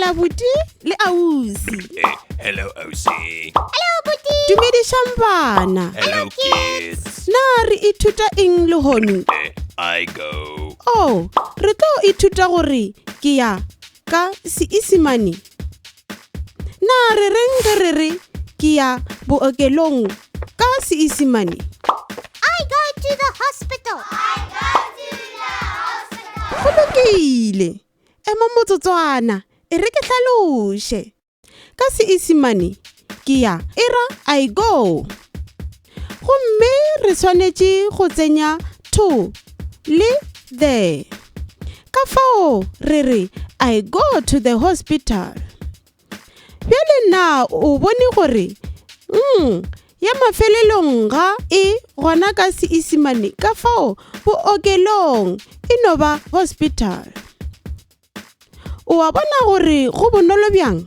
Dumela buti le ausi. Eh, hello, Ausi. Hello, Buti. Dumedišang bana. Hello, kids. Na re ithuta eng lehono? Eh, I go. Oh, re tlo ithuta gore ke ya ka Seisemane. Na re reng ge re re ke ya bookelong ka Seisemane? I go to the hospital. I go to the hospital. Go lokile. Ema motsotswana, e re ke hlaloše. Ka Seisemane ke ya e ra I go. Gomme re swanetše go tsenya to le the. Ka fao re re I go to the hospital. Bjale na o bone gore ya mafelelong ga e gona ka Seisemane ka fao bookelong e no ba hospital. O a bona gore go bonolo bjang?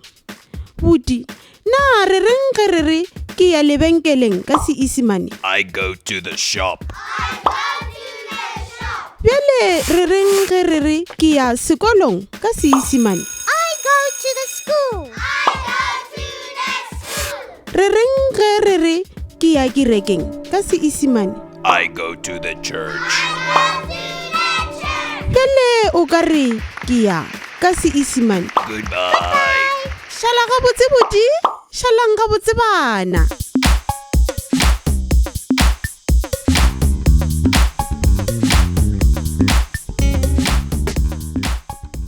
Buti, na re reng ge re re ke ya lebenkeleng ka Seisemane? I go to the shop. I go to the shop. Bjale re reng ge re re ke ya sekolong ka Seisemane? I go to the school. I go to the school. Re reng ge re re ke ya kerekeng ka Seisemane? I go to the church. I go to the church. Bjale o ka re ke ya ka Seisemane. Goodbye. Šala gabotse buti, šalang gabotse bana.